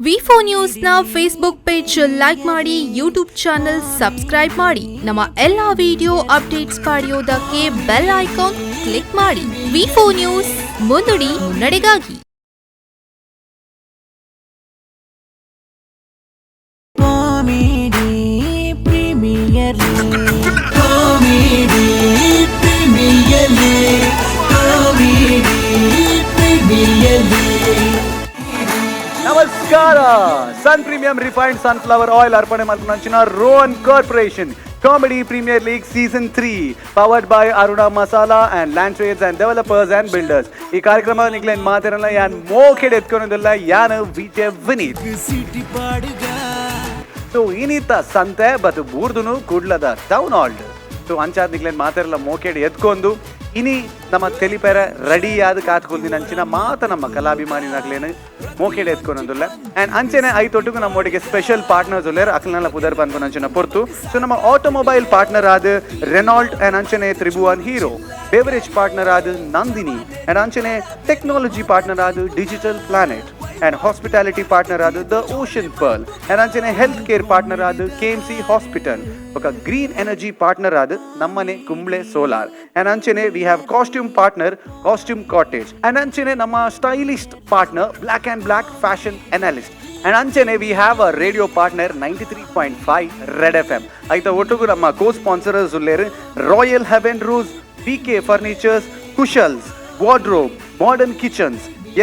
V4 ನ್ಯೂಸ್ನ Facebook page like ಮಾಡಿ, YouTube channel subscribe ಮಾಡಿ. ನಮ್ಮ ಎಲ್ಲ ವಿಡಿಯೋ ಅಪ್ಡೇಟ್ಸ್ ಪಡೆಯೋದಕ್ಕೆ bell icon click ಮಾಡಿ. ವಿ4 ನ್ಯೂಸ್, ಮುನ್ನುಡಿ ಮುನ್ನಡೆಗಾಗಿ. Comedy Premier League, Comedy Premier League, Comedy Premier League. ನಮಸ್ಕಾರ. Sun Premium refined sunflower oil ಅರ್ಪಣೆ ಮಲ್ಪುನಂಚಿನ Rohan Corporation Comedy Premier League season 3, powered by Aruna Masala and Land Trades and Developers and Builders. ಈ ಕಾರ್ಯಕ್ರಮ ನಿಕ್ಲೆನ್ ಮಾತಿರಲ್ಲ ಯಾನ್ ಮೋಕೆಡ್ ಎತ್ಕೊಂಡಿಲ್ಲ, ಯಾನ್ Vijay Vineeth. City ಪಾಡುಗ. ಸೊ ಇನಿತ ಸಂತೆ ಬತ್ ಬೂರ್ದುನು ಕುಡ್ಲದ town halt. So ಅಂಚಾದ್ ನಿಕ್ಲೆನ್ ಮಾತೆರ್ಲ ಮೋಕೆಡ್ ಎತ್ಕೊಂಡು ಇನಿ ನಮ್ಮ ತೆಲಿಪೆರ ರೆಡಿ ಆದ ಕಾತ್ಕೊಲ್ದಿನ ಅಂಚಿನ ಮಾತ ನಮ್ಮ ಕಲಾಭಿಮಾನಿ ನಕ್ಲೇನು ಮೋಕೆಡ್ ಎತ್ಕೊಂಡೊಂದುಲ್ಲ. ಅಂಡ್ ಅಂಚೆನೆ ಐತೊಟ್ಟಿಗೂ ನಮ್ಮ ಒಟ್ಟಿಗೆ ಸ್ಪೆಷಲ್ ಪಾರ್ಟ್ನರ್ಸ್ ಉಲ್ಲೇರ್. ಅಕ್ಲನೆಲ್ಲ ಪುದರ್ ಪನ್ಪುನ ಅಂಚಿನ ಪೊರ್ತು. ಸೊ ನಮ್ಮ ಆಟೋಮೊಬೈಲ್ ಪಾರ್ಟ್ನರ್ ಆದ ರೆನಾಲ್ಟ್ ಅಂಡ್ ಅಂಚನೆ ತ್ರಿಭುವನ್ hero, beverage partner ಆದ ನಂದಿನಿ ಅಂಡ್ ಅಂಚನೆ ಟೆಕ್ನಾಲಜಿ ಪಾರ್ಟ್ನರ್ ಆದ digital planet and hospitality partner ಆದ the ocean pearl and ಅಂಚನೆ health care partner ಆದ ಕೆಎಂಸಿ ಹಾಸ್ಪಿಟಲ್, ఒక green energy partner ಆದ ನಮ್ಮನೆ ಕುಂಬ್ಳೆ ಸೋಲಾರ್ ಅಂಡ್ ಅಂಚನೆ we have costume partner Costume Cottage and ಅಂಚನೆ ನಮ್ಮ stylist partner Black and Black Fashion Analyst and ಅಂಚನೆ we have a radio partner 93.5 Red FM. ಐತ ಒಟ್ಟುಗು ನಮ್ಮ ಕೋ ಸ್ಪಾನ್ಸರರ್ಸ್ ಉಲ್ಲೇರು Royal Heaven Rose, B K Furnitures, Kushals Wardrobe, Modern Kitchens,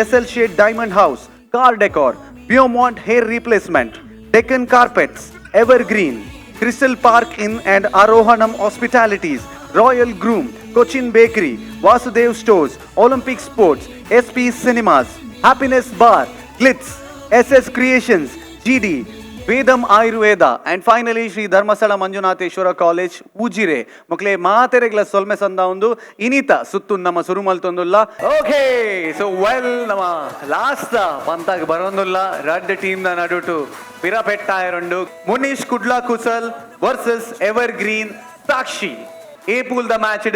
S L Shade Diamond House, Car Decor, Beaumont Hair Replacement, Deccan Carpets, Evergreen, Crystal Park Inn and Arohanam Hospitalities, Royal Groom, Cochin Bakery, Vasudev Stores, Olympic Sports, SP Cinemas, Happiness Bar, Glitz, SS Creations, GD, Vedam Ayurveda and finally Shri Dharmasthala Manjunatheshwara college, Ujire. ಮಕ್ಕಳೇ ಮಾತೆರೆಗ್ಲ ಸೊಲ್ಮೆ ಸಂದ ಒಂದು ಇನಿತ ಸುತ್ತು ನಮ್ಮ ಸುರು ಮಲ್ತೊಂದುಲ್ಲ. Okay, so well ನಮ್ಮ last ಪಂತಾಗ ಬರೋಂದುಲ್ಲ. ರಡ್ ಟೀಮ್ ನ ನಡುಟು ಪಿರಪೆಟ್ಟಾಯರುಂಡು. ಮುನೀಶ್ ಕುಡ್ಲಾ ಕುಸಲ್ versus ever green Sakshi. A pool the match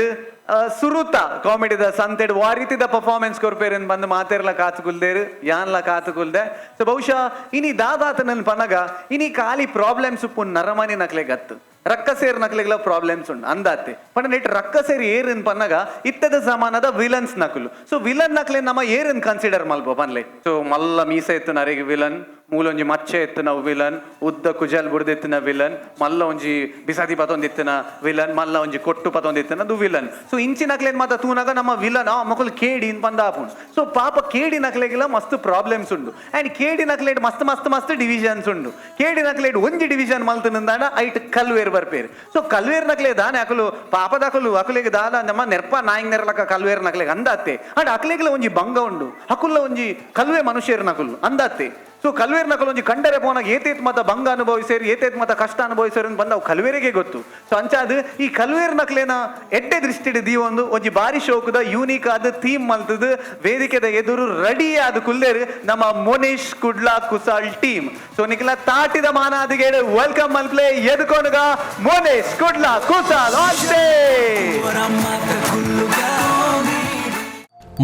ಸುರುತ ಕಾಮಿಡಿದ ಸಂತೆಡ್ ವಾರಿತಿದ ಪರ್ಫಾರ್ಮೆನ್ಸ್ ಕೊರ್ಪೇರನ್ ಬಂದು ಮಾತೆರ್ಲ ಕಾತು ಕುಲ್ದೇರು, ಯಾನ್ಲ ಕಾತು ಕುಲ್ದೆ. ಸೊ ಬಹುಶಃ ಇನಿ ದಾದಾತ ನನ್ ಪನಗ ಇನಿ ಖಾಲಿ ಪ್ರಾಬ್ಲಮ್ಸ್ ಉಪ್ಪು ನರಮನಿ ನಕ್ಲೆ ಗತ್ತು, ರಕ್ಕಸೇರ್ ನಕ್ಲೆಗ್ಲ ಪ್ರಾಬ್ಲಮ್ಸ್ ಉಂಡು ಅಂದಾತೆ. ಪಂಡ ನೆಟ್ ರಕ್ಕಸೇರ್ ಏರಿನ್ ಪನ್ನಗ ಇತ್ತದ ಜಮಾನದ ವಿಲನ್ಸ್ ನಕಲು. ಸೊ ವಿಲನ್ ನಕ್ಲೆ ನಮ್ಮ ಏರಿನ್ ಕನ್ಸಿಡರ್ ಮಲ್ಪ ಪನ್ಲೆ. ಸೊ ಮಲ್ಲ ಮೀಸೆ ಇತ್ತು ನರೆಗೆ ವಿಲನ್, ಮೂಲೊಂಜಿ ಮಚ್ಚೆ ಎತ್ತು ನಾವು ವಿಲನ್, ಉದ್ದ ಕುಜಲ್ ಬುಡ್ದೆತ್ತಿನ ವಿಲನ್, ಮಲ್ಲ ಒಂಜಿ ಬಿಸಾದಿ ಪತೊಂದಿತ್ತಿನ ವಿಲನ್, ಮಲ್ಲ ಒಂಜಿ ಕೊಟ್ಟು ಪತೊಂದಿತ್ತಿನ ಅದು ವಿಲನ್. ಸೊ ಇಂಚಿನ ನಕ್ಲೇನ್ ಮಾತ ತೂನಾಗ ನಮ್ಮ ವಿಲನ್ ಆ ಮಕ್ಕಳು ಕೇಡಿ ಇನ್ ಪಂದ ಆಪುಂಡು. ಸೊ ಪಾಪ ಕೇಡಿ ನಕ್ಲೆಗೆಲ್ಲ ಮಸ್ತ್ ಪ್ರಾಬ್ಲಮ್ಸ್ ಉಂಡು. ಅಂಡ್ ಕೇಡಿ ನಕ್ಲೇಟ್ ಮಸ್ತ್ ಮಸ್ತ್ ಮಸ್ತ್ ಡಿವಿಷನ್ಸ್ ಉಂಡು. ಕೇಡಿ ನಕ್ಲೇಟ್ ಒಂಜಿ ಡಿವಿಷನ್ ಮಲ್ತನಿಂದಾಂಡ ಐಟ್ ಕಲ್ವೇರ್ ಬರ್ಪೇರು. ಸೊ ಕಲ್ವೇರ್ ನಕ್ಲೆ ದಾನೆ ಅಕಲು ಪಾಪದ ಅಕಲು ಅಕುಲೆಗೆ ದಾದ ನಮ್ಮ ನೆರ್ಪ ನಾಯಿಂಗ್ ನೆರ್ಲಕ ಕಲ್ವೇರ್ ನಕ್ಲೆಗೆ ಅಂದಾತ್ತೆ. ಅಂಡ್ ಅಕಲೆಗೆಲ್ಲ ಒಂಜಿ ಭಂಗ ಉಂಡು, ಅಕುಲ್ಲ ಒಂಜಿ ಕಲ್ವೆ ಮನುಷ್ಯರ್ ನಕುಲು ಅಂದಾತ್ತೆ. ಸೊ ಕಲ್ವೇರ್ ನಕಲು ಒಂಜಿ ಕಂಡರೆ ಪೋನಾಗ ಏತೇತ್ ಮತ ಭಂಗ ಅನುಭವಿಸೇರಿ, ಏತೇತ್ ಮತ ಕಷ್ಟ ಅನುಭವಿಸೇರಿ ಅಂತ ಬಂದವು ಕಲ್ವೇರಿಗೆ ಗೊತ್ತು. ಸೊ ಅಂಚಾದ ಈ ಕಲ್ವೇರ್ ನಕ್ಲೇನ ಎಡ್ಡೆ ದೃಷ್ಟಿಡ್ ದೀವೊಂದು ಒಂಜಿ ಬಾರಿ ಶೋಕದ ಯೂನಿಕ್ ಆದ ಥೀಮ್ ಮಲ್ತದ ವೇದಿಕೆದ ಎದುರು ರೆಡಿ ಆದ ಕುಲ್ಲೇರು ನಮ್ಮ ಮೋನಿಶ್ ಕುಡ್ಲಾ ಕುಸಾಲ್ ಟೀಮ್. ಸೊ ನಿಖಿಲ ತಾಟಿದ ಮಾನಾದಿಗೆ welcome ಮಲ್ಪ್ಲೆ ಎದುಕೊನುಗ ಮೋನಿಶ್ ಕುಡ್ಲಾ ಕುಸಾಲ್ ಆನ್ ಸ್ಟೇಜ್.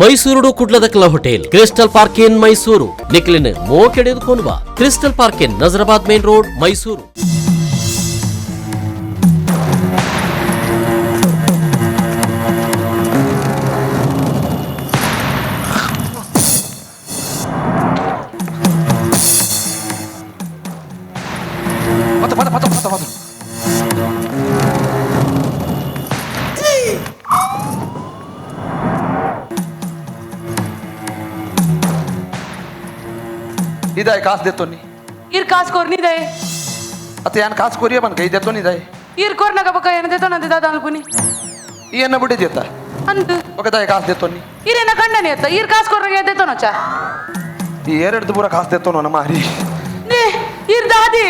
ಮೈಸೂರುಡು ಕುಡ್ಲದ ಕ್ಲ hotel crystal park ಇನ್ Mysuru. ನಿಕ್ಲಿನ್ ಮೋಕೆಡೆದು ಕೊನುವ Crystal Park Inn, Nazarabad main road, Mysuru. ಪತ ಪತ ಪತ ಪತ ಪತ. ಇದಾಯ್ ಕಾಸು ದೆತ್ತೊನ್ನಿ. ಇರ್ ಕಾಸು ಕೊರ್ನಿದೆ. ಅತ್ತ ಯಾನ್ ಕಾಸು ಕೊರಿಯ ಬನ್ ಕೈ ದೆತ್ತೊನ್ನಿ ಇದಾಯ್. ಇರ್ ಕೊರ್ನಾಗ ಬೊಕ್ಕ ಏನ ದೆತ್ತೊನಂತೆ ದಾದ ಅನ್ಪುನಿ. ಈ ಎನ್ನ ಬಿಟ್ಟಿದ್ಯತ್ತ. ಅಂದ್. ಒಕದಾಯ ಕಾಸು ದೆತ್ತೊನ್ನಿ. ಇರೇನ ಕಂಡನಿ ಅತ್ತ, ಇರ್ ಕಾಸು ಕೊರ್ನಾಗ ದೆತ್ತೊನಚ. ಈ ಎರಡು ಪೂರ ಕಾಸು ದೆತ್ತೊನು ನಮ್ಮ ಹರಿ. ನೇ ಇರ್ ದಾದಿ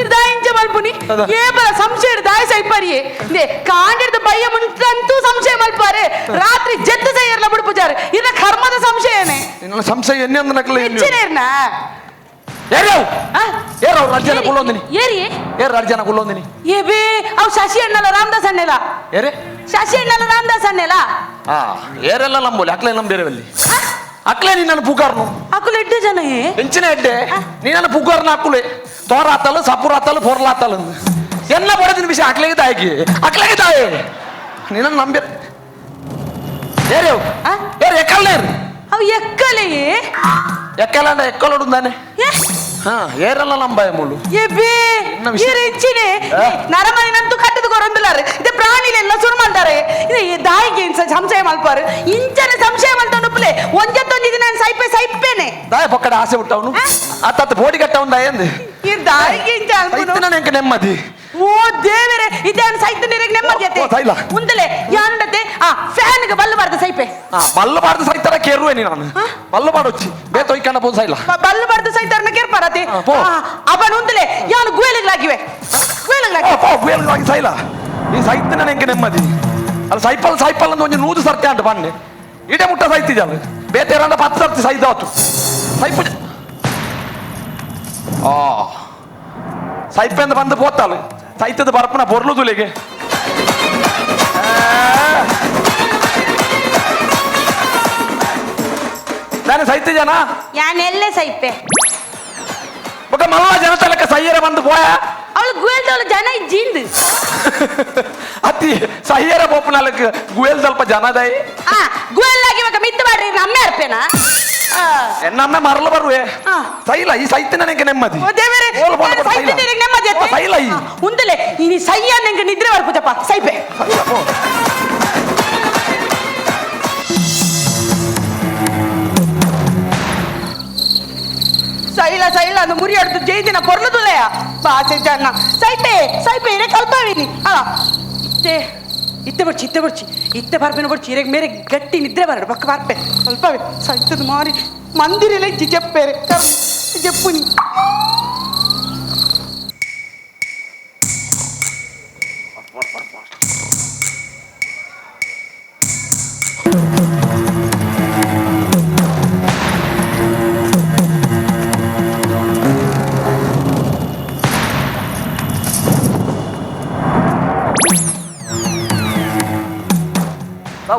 ಇರ್ ದಾ ಇಂಚ ಮಲ್ಪುನಿ. ಅದ. ಏ ಬಲ ಸಂಶಯ ದಾಯ ಸೈಪರಿಯೇ ನೇ ಕಾಂಡಿಡ್ದು ಬಯ್ಯ ಮುಂಟಂತೂ ಸಂಶಯ ಮಲ್ಪಾರೆ, ರಾತ್ರಿ ಜೆತ್ತು ಸೈಯರ್ಲ ಬಿಡ್ಪುಜಾರೆ. ಇರ್ನ ಕರ್ಮದ ಸಂಶಯನೇ. ನಿನ್ನ ಸಂಶಯ ಎನ್ನೆ ಅಂದ ನಕಲ. ಹೆಚ್ಚಿನ ಇರ್ನ. ಏರವ್. ಆ? ಏರವ್ ರಡ್ಜನ ಕುಲ್ಲೊಂದಿನಿ. ಏರಿ. ಏರ್ ರಡ್ಜನ ಕುಲ್ಲೊಂದಿನಿ. ಏ ಬೇ ಅವು ಶಶಿ ಅಣ್ಣಲ್ಲ, ರಾಮದಾಸ್ ಅಣ್ಣಲ್ಲ. ಏರೆ. ಶಶಿ ಅಣ್ಣಲ್ಲ, ರಾಮದಾಸ್ ಅಣ್ಣಲ್ಲ. ಆ ಏರೆಲ್ಲ ನಂಬೋಲಿ ಅಕ್ಲೆ ನಂಬೇರೆ ಅಲ್ಲಿ. ಅಕ್ಲೆ ನಿನ್ನನ್ನು ಪುಗಾರ್ನು ಅಕುಲು ಎಡ್ಡೆ ಜನ ಎಂಚಿನ ಎಡ್ಡೆ ನೀನನ್ನು ಪುಗಾರ್ನ ಅಕ್ಕುಲೆ ತೋರಾತಲು ಸಪುರಾತಲು ಪೊರ್ಲಾತಲು ಎಲ್ಲ ಬಡದಿನ ವಿಷಯ ಅಕ್ಲೆಗೆ ತಾಯಿಗೆ ಅಕ್ಲೆಗೆ ತಾಯಿ ನಿನ್ನನ್ನು ನಂಬಿ ಏರೇವು ಏರು ಎಕ್ಕಲ್ಲೇರು ಅವು ಎಕ್ಕಲೆಯೇ ಎಕ್ಕಲ ಅಂದ್ರೆ ಎಕ್ಕಲೋಡು ತಾನೆ ಹಾ ಏರಲ್ಲ ನಂಬಾಯ ಮುಳ್ಳು ಎಬ್ಬೆ ಎಂಚಿನೆ ನರಮನಿನಂತೂ ಕಟ್ಟದ ಕೊರೊಂದುಲಾರೆ ಇದೆ ಪ್ರಾಣಿಲೆಲ್ಲ ಸುರು ಮಾಡ್ತಾರೆ ಇದೆ ದಾಯಿಗೆ ಸಂಶಯ ಮಲ್ಪಾರು ಇಂಚನೆ ಸಂಶಯ ಮಲ್ತೊಂಡುಪ್ಲೆ ಒಂಜತ್ತೊಂಜಿ ದಿನ ಸೈಪೆ ಸೈಪೇನೆ ದಾಯ ಪಕ್ಕಡ ಆಸೆ ಹುಟ್ಟವನು ಅತ್ತ ಬೋಡಿ ಕಟ್ಟವನು ದಾಯಂದು ಈ ದಾಯಿಗೆ ಇಂಚ ಸೈತಿನ ನೆಂಕ ನೆಮ್ಮದಿ ಓ ದೇವರೇ ಇದೆ ಸೈತ ನೀರಿಗೆ ನೆಮ್ಮದಿ ಅತ್ತೆ ಉಂದಲೆ ಯಾನುಂಡತೆ ಆ ಫ್ಯಾನ್ಗೆ ಬಲ್ಲು ಬಾರ್ದ ಸೈಪೆ ಆ ಬಲ್ಲು ಬಾರ್ದ ಸೈತರ ಕೇರುವೆ ನೀನು ನಾನು ಬಲ್ಲು ಬಾಡೊಚ್ಚಿ ಬೇತೊಯ್ಕಂಡ ಪೋ ಸೈಲ ಬಲ್ಲು ಬಾರ್ದ ಸೈತಾರನ ಕೇರ್ಪಾರತೆ ಅವನು ಉಂದಲೆ ಯಾನು ಗುಯಲಿಗ್ಲಾಗಿವೆ ಗುಯಲಿಗ್ಲಾಗಿ ಪೋ ಗುಯಲಿಗ್ಲಾಗಿ ಸೈಲ ಈ ಸೈತಿನ ನೆಂಕ ನೆಮ್ಮದಿ ಅಲ್ಲಿ ಸೈಪಲ್ ಸೈಪಲ್ ಅಂತ ಒಂಜಿ ನೂದು ಸರ್ತಿ ಅಂಟ ಬನ್ನಿ ಇಡೆ ಮುಟ್ಟ ಸೈತಿಜಲ್ಲ ಬೇತೇರಂಡ 10 ಸರ್ತಿ ಸೈದಾತು ಸೈಪು ಆ ಸೈಪೆಂದ ಬಂದು ಪೋತಾಳು ಸೈತದ ಬರಪನ ಬೊರ್ಲು ತುಲಿಗೆ ನಾನು ಸೈತ ಜನ ಯಾನೆಲ್ಲೇ ಸೈಪೆ ಬೊಕ ಮಲ್ಲ ಜನ ತಲಕ ಸೈಯರ ಬಂದು ಪೋಯ ಅವಳು ಗುಯಲ್ದವಳು ಜನ ಇಜ್ಜಿಂದು ಅತಿ ಸೈಯರ ಪೋಪುನಲಕ್ ಗುಯಲ್ ಸ್ವಲ್ಪ ಜನದಾಯಿ ಆ ಗುಯಲ್ಲಾಗಿ ಇವಾಗ ಮಿತ್ತು ಮಾಡ್ರಿ ನಮ್ಮೆ ಅರ್ಪೇನಾ ನಮ್ಮೆ ಮರಲು ಬರುವೆ ಸೈಲ ಈ ಸೈತಿನ ನನಗೆ ನೆಮ್ಮದಿ ದೇವರೇ ಸೈತಿನ ನೆಮ್ಮದಿ ಸೈಲ ಈ ಉಂದಲೆ ಈ ಸೈಯ ನಂಗೆ ನಿದ್ರೆ ಬರ್ಪುಜಪ್ಪ ಸೈಪೆ ಸೈಲ ಸೈಲ ಅಂದು ಮುರಿ ಹೊಡೆದು ಜೈದಿನ ಪೊರ್ಲುದುಲೆಯ ಬಾಸೆ ಜನ ಸೈಪೆ ಸೈಪೆ ಇರೇ ಕಲ್ತಾವಿನಿ ಅಲ್ಲ ಇತ್ತೆ ಇತ್ತೆ ಬರ್ಚಿ ಇತ್ತೆ ಬರ್ಚಿ ಇತ್ತೆ ಬರ್ಪೆನ ಬರ್ಚಿ ಇರಗೆ ಮೇರೆ ಗಟ್ಟಿ ನಿದ್ರೆ ಬರಡು ಪಕ್ಕ ಬರ್ಪೆ ಸ್ವಲ್ಪವೇ ಸೈತದ ಮಾರಿ ಮಂದಿರೆಲ್ಲ ಇಜ್ಜಿ ಜಪ್ಪೇರೆ ಜಪ್ಪುನಿ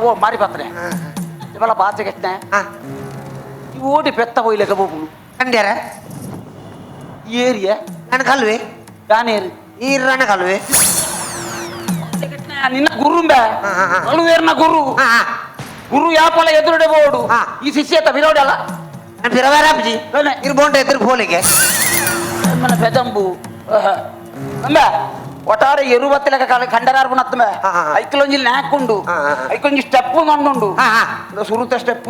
ಓ ಮಾರಿ ಪಾತ್ರೆ ಇವೆಲ್ಲ ಬಾಚೆ ಕೆಟ್ಟನೆ ಈ ಓಡಿ ಪೆತ್ತ ಹೋಯ್ಲೆಕ ಬೋಪುನು ಕಂಡ್ಯಾರ ಏರಿಯ ನನ್ನ ಕಲ್ವೆ ಯಾನೇರು ಈರನ ಕಲ್ವೆ ನಿನ್ನ ಗುರುಂಬೆ ಕಲುವೇರ್ನ ಗುರು ಗುರು ಯಾಪಲ ಎದುರುಡೆ ಬೋಡು ಈ ಶಿಷ್ಯತ ವಿರೋಡಲ್ಲ ನಾನು ಪಿರವಾರ ಅಪ್ಜಿ ಇರ್ಬೋಂಡ ಎದುರು ಫೋಲಿಗೆ మన పెదంబు ಅಂಬೆ ಒಟ್ಟಾರೆ ಎರುವತ್ತಲೆಕ ಕಂಡರಾರ್ಬು ನತ್ತಂಬೆ ಐಕ್ಲೊಂಜಿ ನ್ಯಾಕ್ ಉಂಡು ಐಕೊಂಜಿ ಸ್ಟೆಪ್ ಕಂಡುಂಡು ಸುರುತ ಸ್ಟೆಪ್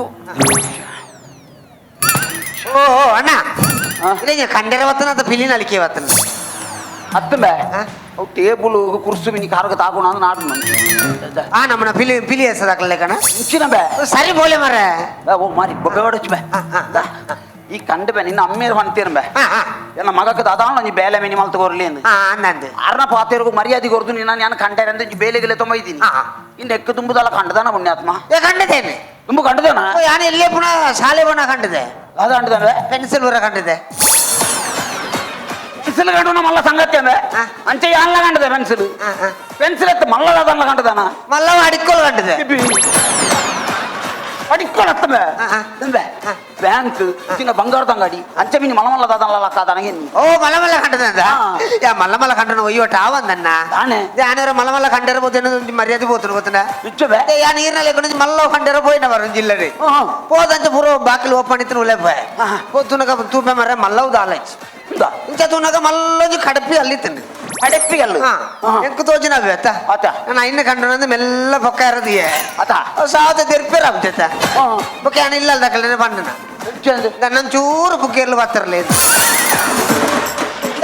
ಓ ಅಣ್ಣ ಇದೇ ಕಂಡರ ವತ್ತನ ಅಂತ ಪಿಲಿನ ಅಲಿಕೆ ವತ್ತನ ಅತ್ತಂಬೆ ಅವು ಟೇಬಲ್ ಕುರ್ಸು ಮಿನಿ ಕಾರುಗ ತಾಗುಣ ಅಂತ ನಾಡು ಆ ನಮ್ಮನ ಪಿಲಿ ಪಿಲಿ ಹೆಸದಾಕಲೆ ಕಣ ಮುಚ್ಚಿನ ಬೆ ಸರಿ ಬೋಲೆ ಮರ ಓ ಮಾರಿ ಬೊಬ್ಬೆ ಹೊಡಚು ಬೆ ಈ ಕಂಡು ಬೆ ನಿನ್ನ ಅಮ್ಮೇರು ಹೊಂತೀರ ಬೆ ಎನ್ನ ಮಗಕ್ಕೆ ದಾದಾಣ ನೀ ಬೇಲೆ ಮಿನಿ ಮಲ್ತು ಕೊರ್ಲಿ ಅಂದು ಅರ್ನ ಪಾತೇರಿಗೂ ಮರ್ಯಾದೆ ಕೊರ್ದು ನಿನ್ನ ನಾನು ಕಂಡರೆ ಅಂತ ಬೇಲೆಗೆಲ್ಲ ತುಂಬ ಇದ್ದೀನಿ ಇನ್ನು ಎಕ್ಕ ತುಂಬುದಲ್ಲ ಕಂಡದಾನ ಪುಣ್ಯಾತ್ಮ ಕಂಡದೇನೆ ತುಂಬ ಕಂಡದೇನ ಯಾನು ಎಲ್ಲೇ ಪುನಃ ಶಾಲೆ ಪುನಃ ಕಂಡದೆ ಅದು ಕಂಡದೆ ಪೆನ್ಸಿಲ್ ಬರ ಕಂಡದೆ ಪೆನ್ಸಿಲ್ ಕಂಡು ಮಲ್ಲ ಸಂಗತಿ ಅಂದೆ ಅಂಚೆ ಯಾನ್ಲ ಕಂಡದೆ ಪೆನ್ಸಿಲ್ ಪೆನ್ಸಿಲ್ ಎತ್ತ ಮಲ್ಲದಾದನ್ಲ ಕಂಡದಾನ ಮಲ್ಲವ ಅಡಿಕೋಲ್ ಕಂಡದೆ ಅಡಿಕೋಲ್ ಅತ್ತಂಬೆ ಅಂಬೆ ಬ್ಯಾಂಕ್ ಚಿನ್ನ ಬಂಗಾರದ ಅಂಗಡಿ ಅಂಚೆ ಮಿನಿ ಮಲಮಲ್ಲ ದಾದನ್ಲ ಲಕ್ಕಾದನಗೆ ಓ ಮಲಮಲ್ಲ ಕಂಡದ ಯಾ ಮಲ್ಲಮಲ್ಲ ಕಂಡನ ಒಯ್ಯೋಟ ಆವಂದನ್ನ ಯಾನೇರ ಮಲಮಲ್ಲ ಕಂಡರ పోతే ಮರ್ಯಾದೆ పోతును పోతున్నా ಯಾ ನೀರಿನ ಲೇಕೊಂಡು ಮಲ್ಲ ಕಂಡರ పోయిన వరం జిల్లడి పోదంಚ ಪೂರ ಬಾಕಿಲು ಓಪನ್ ಇತ್ತು ಉಲೆ పోಯ పోతున్నక ತೂಪೆ ಮರ ಮಲ್ಲವು ದಾಲಚ್ ಇಂಚ ತೂನಕ ಮಲ್ಲೊಂಜಿ ಕಡಪಿ ಅಲ್ಲಿ ತಿಂದು ಕಡಪಿ ಅಲ್ಲ ಎಂಕು ತೋಜಿನ ಅತ್ತ ನಾನು ಇನ್ನು ಕಂಡು ಮೆಲ್ಲ ಪೊಕ್ಕ ಇರೋದಿಯೇ ಅತ ಸಾವತ ತೆರ್ಪೇರ ಆಗ್ತೈತ ಬೊಕ್ಕ ಯಾನ ಇಲ್ಲ ಅಲ್ದ ಬಂಡನ ನನ್ನ ಚೂರು ಬುಕ್ಕೇರ್ಲು ಬರ್ತಿರ್ಲಿ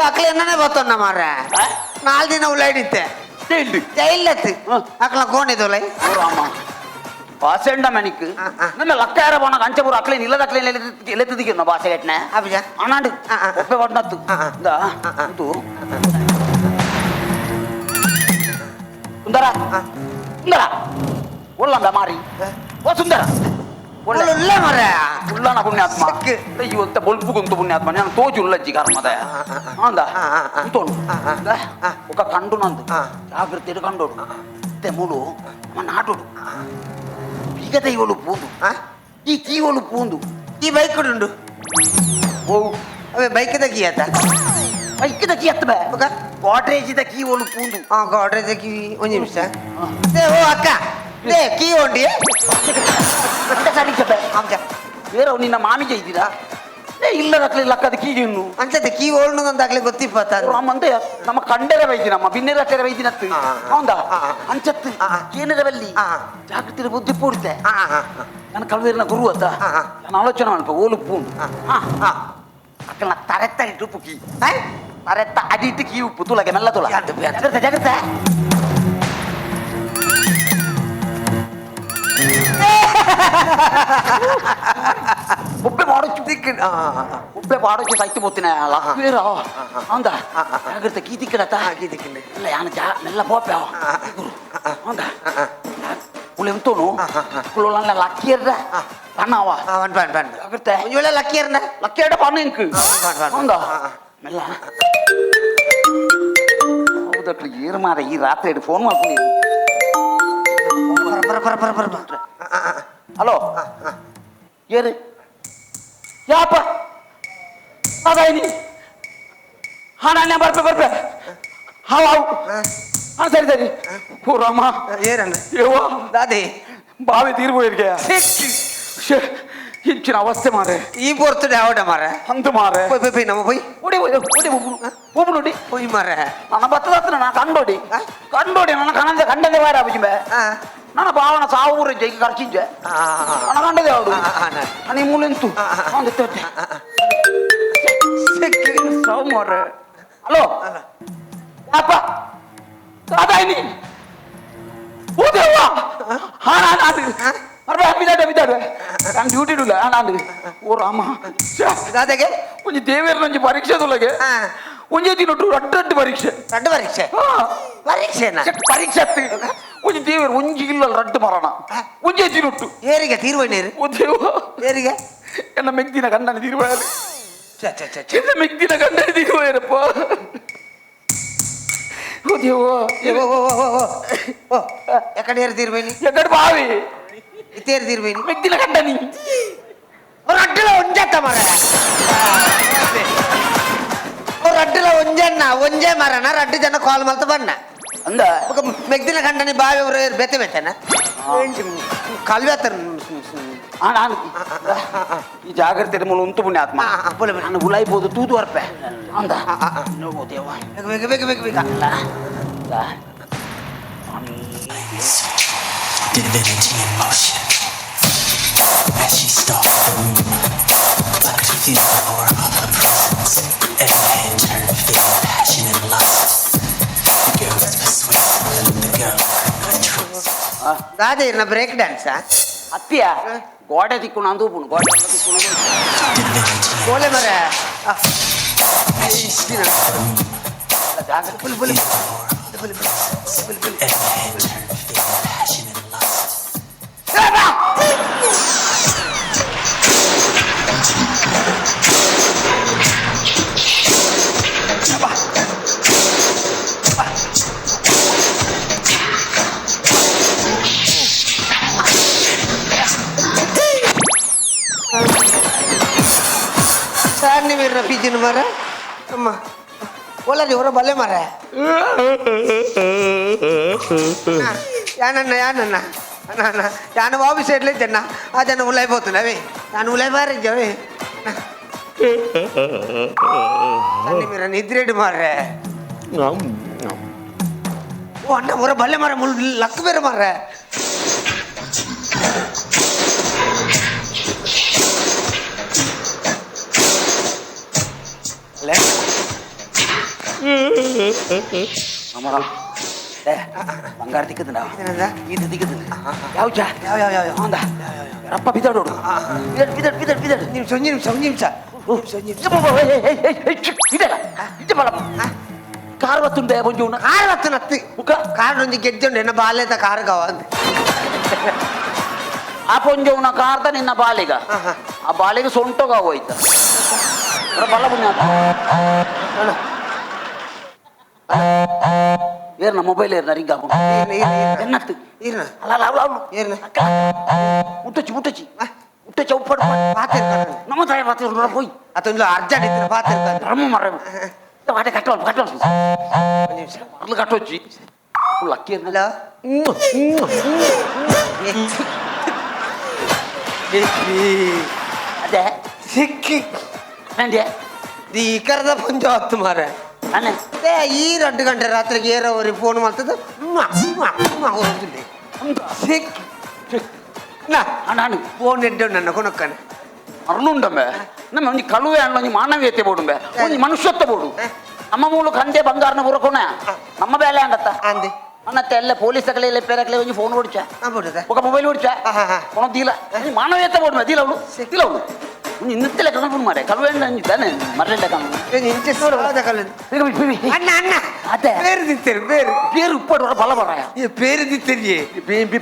ಅಕ್ಲೆ ಎನ್ನನೇ ಬತ್ತೊಂಡ ಮಾರ 4 ದಿನ ಉಳ್ಳಾಡಿತ್ತೆ ಜೈಲತ್ತು ಅಕ್ಲ ಕೋಣಿದು ಉಲೈ ಬಾಸೆಂಡ ಮನಿಕ್ ನಮ್ಮ ಲಕ್ಕಾರ போன ಅಂಚಪುರ ಅಕ್ಲೇನ್ ಇಲ್ಲದ ಅಕ್ಲೇನ್ ಎಲೆತ್ತಿದಿಕ್ಕೆ ಬಾಸೆ ಕಟ್ನೆ ಅಣ್ಣಾಂಡು ಒಪ್ಪೆ ಪಡ್ನತ್ತು ಇಂದು ಸುಂದರ ಸುಂದರ ಒಳ್ಳಂದ ಮಾರಿ ಓ ಸುಂದರ ಒಳ್ಳೆ ಮರ ಉಳ್ಳನ ಪುಣ್ಯಾತ್ಮ ಇವತ್ತ ಬೊಲ್ಪು ಗುಂತು ಪುಣ್ಯಾತ್ಮ ನಾನು ತೋಜು ಉಳ್ಳಜ್ಜಿ ಕರ್ಮದ ಅಂದ ತೋಣು ఒక ಕಂಡು ನಂದು ಜಾಗೃತಿ ಕಂಡೋಡು ಮತ್ತೆ ಮುಳು ನಮ್ಮ ನಾಟೋಡು ಬೀಗದ ಇವಳು ಪೂದು ಈ ಕೀ ಒಲು ಪೂಂದು ಈ ಬೈಕ್ ಉಂಡು ಓ ಅವೇ ಬೈಕ್ the key ಆತ ಬೈಕ್ the key ಅತ್ತ ಬೇ ಗೋಡ್ರೇಜ್ the key ಒಲು ಪೂಂದು ಹಾ ಗೋಡ್ರೇಜ್ ಕೀ ಒಂದು ನಿಮಿಷ ಓ ಅಕ್ಕ ಲೇ ಕೀ ಉಂಡಿ ಬೇರೆ ನಿನ್ನ ಮಾಮಿ ಜೈದಿರಾ ಇಲ್ಲ ರಕ್ಲಿ ಲಕ್ಕದ ಕೀ ಇನ್ನು ಅಂಚತೆ ಕೀ ಓಲ್ನು ಅಂದಾಗ್ಲೇ ಗೊತ್ತಿಪ್ಪ ಅಂತೆ ನಮ್ಮ ಕಂಡರೆ ವೈದ್ಯ ನಮ್ಮ ಬಿನ್ನೆರ ಕರೆ ವೈದ್ಯನತ್ತು ಹೌದಾ ಅಂಚತ್ತು ಕೇನರ ಬಲ್ಲಿ ಜಾಗೃತಿ ಬುದ್ಧಿ ಪೂರ್ತೆ ನನ್ನ ಕಲ್ವೇರಿನ ಗುರು ಅತ್ತ ನಾನು ಆಲೋಚನೆ ಮಾಡಪ್ಪ ಓಲು ಪೂಂದು ಅಕ್ಕನ ತರೆತ್ತ ಇಟ್ಟು ಪುಕಿ ತರೆತ್ತ ಅಡಿಟ್ಟು ಕೀ ಉಪ್ಪು ತುಲಗೆ ಮೆಲ್ಲ ತುಲ ಜಾಗ್ರತೆ ಜಾಗ್ರತೆ ಒಬ್ಬೆ ಮಾಡೋಚು ಒಬ್ಬೆ ಮಾಡೋಚು ಸಾಯ್ತು ಪೋತಿನ ಲಕ್ವೇರ ಹೌದಾ ಜಾಗ್ರತೆ ಕೀ ತಿಕ್ಕಡತ್ತ ಕೀ ತಿಕ್ಕಿಂಡೆ ಇಲ್ಲ ಯಾನ ಜಾ ಮೆಲ್ಲ ಬೋಪೆ ಗುರು ಹೌದಾ ಉಳಿ ಉಂಟೋನು ಕುಲೋಲನ್ನ ಲಕ್ಕಿಯರ್ರ ಪಣ್ಣವ ಪಣ್ ಪಣ್ ಪಣ್ ಜಾಗ್ರತೆ ಒಂಜಿ ವೇಳೆ ಲಕ್ಕಿಯರ್ನ ಲಕ್ಕಿಯರ್ಡ ಪಣ್ಣ ಇಂಕ್ ಹೌದಾ ಮೆಲ್ಲ ಹೌದಕ್ಲು ಏರು ಮಾರ ಈ ರಾತ್ರಿ ಫೋನ್ ಮಾಡ್ಕೊಂಡು ಪರ ಪರ ಪರ ಪರ ಪರ ಹಲೋ ಏರು ಯಾಪ ಅದಾಯ್ನಿ ಹಾ ನಾನು ಬರ್ಪೆ ಬರ್ಪೆ ಹಾವು ಹಾವು ಹಾ ಸರಿ ಸರಿ ಓ ರಾಮ ಏನಣ್ಣ ಯವ್ವ ದಾದಿ ಬಾವಿ ತೀರ್ಬೋಯಿರ್ಗೆ ಇಂಚಿನ ಅವಸ್ಥೆ ಮಾರೆ ಈ ಪೊರ್ತುಡೆ ಆವಡ ಮಾರೆ ಅಂದು ಮಾರೆ ಪೋಯ್ ಪೋಯ್ ಪೋಯ್ ನಮ್ಮ ಪೋಯ್ ಓಡಿ ಓಡಿ ಓಡಿ ಒಬ್ಬ ನೋಡಿ ಪೋಯ್ ಮಾರೆ ನನ್ನ ಬತ್ತದ ನಾನು ಕಂಡೋಡಿ ಕಂಡೋಡಿ ನನ್ನ ಕಣಂದೆ ಕಂಡಂದೆ ವಾರ ಅಭಿಜಿಂಬೆ ನನ್ನ ಭಾವನ ಸಾವು ಜೈಗೆ ಖರ್ಚಿಂಜೆ ನನ್ನ ಕಂಡದೆ ಅವಡು ನೀ ಮೂಲೆಂತು ಸಾವು ಮಾರೆ ಹಲೋ ಅಪ್ಪ ಅದಾಯ್ನಿ ಓ ದೇವ್ವ ಹಾ ನಾನು ಅರ್ಬೆ ಬಿದ್ದಾಡೆ ಬಿದ್ದಾಡೆ ನಾನು ಡ್ಯೂಟಿ ಇಡಲ್ಲ ನಾನು ಓ ರಾಮ ದಾದಾಗೆ ಒಂಜಿ ದೇವೇರ್ನ ಒಂಜಿ ಪರೀಕ್ಷೆ ತುಲಗೆ ಒಂಜಿ ದಿನ ರಡ್ಡು ರಡ್ಡು ಪರೀಕ್ಷೆ ರಡ್ಡು ಪರೀಕ್ಷೆ ಪರೀಕ್ಷೆನಾ ಪರೀಕ್ಷೆ ಒಂಜಿ ದೇವೇರ್ ಒಂಜಿ ಇಲ್ಲ ರಡ್ಡು ಮರಣ ಒಂಜೇ ದಿನೊಟ್ಟು ಏರಿಗೆ ತೀರ್ವಣ್ಣೇರು ಓ ದೇವ ಏರಿಗೆ ಎನ್ನ ಮೆಗ್ದಿನ ಗಂಡನ ತೀರ್ವಾಯರು ಎನ್ನ ಮೆಗ್ದಿನ ಗಂಡನ ತೀರ್ವಾಯರಪ್ಪ ಓ ದೇವ ಓ ಓ ಓ ಓ ಎಕಡೆ ಏರು ತೀರ್ವೇನಿ ಎಕಡೆ ಬಾವಿ ಇತ್ತೇರು ತೀರ್ವೇನಿ ಮೆಗ್ದಿನ ಗಂಡನಿ ರಡ್ಡುಲ ಒಂಜತ್ತ ಮರ ರಡ್ಡುಲ ಒಂಜನ್ನ ಒಂಜೇ ಮರನ ರಡ್ಡು ಜನ ಕಾಲ್ ಮಲ್ತ ಬಣ್ಣ ಅಂದ ಮೆಗ್ದಿನ ಗಂಡನಿ ಬಾವಿ ಅವರು ಬೆತ್ತೆ ಬೆತ್ತನ ಕಲ್ವೆ ನಾನು ಈ ಜಾಗ್ರತೆ ಮೂಲ ಉಂಟು ಪುಣ್ಯಾತ್ಮ ನಾನು ಉಲಾಯ್ಬೋದು ತೂದು ಅರ್ಪೆ ಅಂದ ನೋವು ದೇವ ಬೇಗ ಬೇಗ ಬೇಗ ಬೇಗ Divinity in motion. As she stalked the room, I could feel the aura of her presence. Every head turned, feeling passion and lust. The girl was persuasive, the girl I could not trust. ದಾದ ಇರ್ನ break ಡ್ಯಾನ್ಸಾ ಅತ್ತಿಯ ಗೋಡೆ ತಿಕ್ಕು ನಂದು ಗೋಡೆ ತಿಕ್ಕು ಕೋಲೆ ಮರ full full Every head turned, feeling passion and lust. Sir ನೀವು ಪಿಜಿನ ಮರ ಅಮ್ಮ ಒಳ್ಳೆ ಇವರ ಬಲ್ಲೆ ಮರ ಯಾನಣ್ಣ ಯಾನಣ್ಣ ಅಣ್ಣ ಅಣ್ಣ ಯಾನು ಆಫೀಸ್ ಇಡ್ಲಿ ಜನ ಆ ಜನ ಉಲಾಯ್ ಪೋತುಂಡ ಅವೇ ನಾನು ಉಲಾಯ್ ಬಾರಿಜ್ಜ ಅವೇ ಮೀರ ನಿದ್ರೆಡು ಮಾರ್ರೆ ಓ ಅಣ್ಣ ಹೊರ ಬಲ್ಲೆ ಮಾರ ಮುಳ್ ಲಕ್ ಬೇರೆ ಮಾರ್ರೆ ಅಮರ ಬಂಗಾರ ತಿಕ್ಕದ ಇದು ತಿಕ್ಕದ ಯಾವ ಚಾ ಯಾವ ಯಾವ ಯಾವ ಹೌದಾ ರಪ್ಪ ಬಿದ್ದಾಡೋಡು ಬಿದ್ದಾಡು ಬಿದ್ದಾಡು ಬಿದ್ದಾಡು ಬಿದ್ದಾಡು ನಿಮಿಷ ಒಂದು ನಿಮಿಷ ಒಂದು ನಿಮಿಷ ಕಾರ್ ಬತ್ತುಂಡೆ ಒಂಜಿ ಕಾರ್ ಬತ್ತು ನತ್ತಿ ಕಾರ್ ಒಂಜಿ ಗೆಜ್ಜೆ ಉಂಡು ಎನ್ನ ಬಾಲ್ಯದ ಕಾರ್ ಗವ ಅಂದ್ ಆ ಪೊಂಜೊವ್ನ ಕಾರ್ದ ನಿನ್ನ ಬಾಲಿಗ ಆ ಬಾಲಿಗೆ ಸೊಂಟೋಗ ಹೋಯ್ತ ಬಲ್ಲ ಪುಣ್ಯ ಏರ್ನ ಮೊಬೈಲ್ ಏರ್ನ ರಿಂಗ್ ಹಾಕೊಂಡು ಎನ್ನತ್ತು ಏರ್ನ ಅಲ್ಲ ಅಲ್ಲ ಅವಳು ಏರ್ನ ಅಕ್ಕ ಮುಟ್ಟಚ್ಚಿ ಮುಟ್ಟಚ್ಚಿ ಉಟ್ಟ ಚೌಪಡ್ ನಮ್ಮ ತಾಯಿ ಪಾತ್ರ ಹೋಯ್ ಅದೊಂದು ಅರ್ಜೆಂಟ್ ಇತ್ತು ಪಾತ್ರ ರಮ್ಮ ಮರ ವಾಟೆ ಕಟ್ಟೋಲ್ ಕಟ್ಟೋಲ್ ಮರಳು ಕಟ್ಟೋಚ್ಚಿ ಲಕ್ಕಿ ಹಲೋ ಅದೇ ಸಿಕ್ಕಿ ನಂಗೆ ಈ ಕರದ ಪಂಜ ಹತ್ತು ಮಾರೆ ಅಣ್ಣ ಈ 2 ಗಂಟೆ ರಾತ್ರಿಗೆ ಏರೋ ಅವ್ರಿಗೆ ಫೋನ್ ಮಾಡ್ತದ ಸಿಕ್ಕಿ ನಾನು ಫೋನ್ ಇಡ್ಡು ನನ್ನ ಕೊನಕ್ಕನೆ ಅರ್ಲುಂಡಂಬೆ ನಮ್ಮ ಒಂಜಿ ಕಳುವೆ ಅಣ್ಣ ಒಂಜಿ ಮಾನವೀಯತೆ ಬೋಡುಂಬೆ ಒಂಜಿ ಮನುಷ್ಯತ್ವ ಬೋಡು ನಮ್ಮ ಮೂಲು ಕಂಡೆ ಬಂಗಾರನ ಬುರಕೊಣ ನಮ್ಮ ಬೇಲೆ ಅಂಡತ್ತ ಅಂದೆ ಅಣ್ಣತ್ತೆ ಎಲ್ಲ ಪೊಲೀಸ್ ತಗಲೆ ಪೇರಕಲೆ ಒಂಜಿ ಫೋನ್ ಓಡಿಚ ಬಿಡುದ ఒక ಮೊಬೈಲ್ ಓಡಿಚ ಫೋನ್ ದೀಲ ಮಾನವೀಯತೆ ಬೋಡು ದೀಲ ಅವಳು ದೀಲ ಅವಳು ಇನ್ನತ್ತಲೆ ಕಣ್ಣು ಮಾರೆ ಕಳುವೆ ತಾನೆ ಮರಳೆ ಕಣ್ಣು ಅಣ್ಣ ಅಣ್ಣ ಅದೇ பேரு தித்தரு பேரு பேரு உப்பாடு வர பல வராயா பேரு தித்தரியே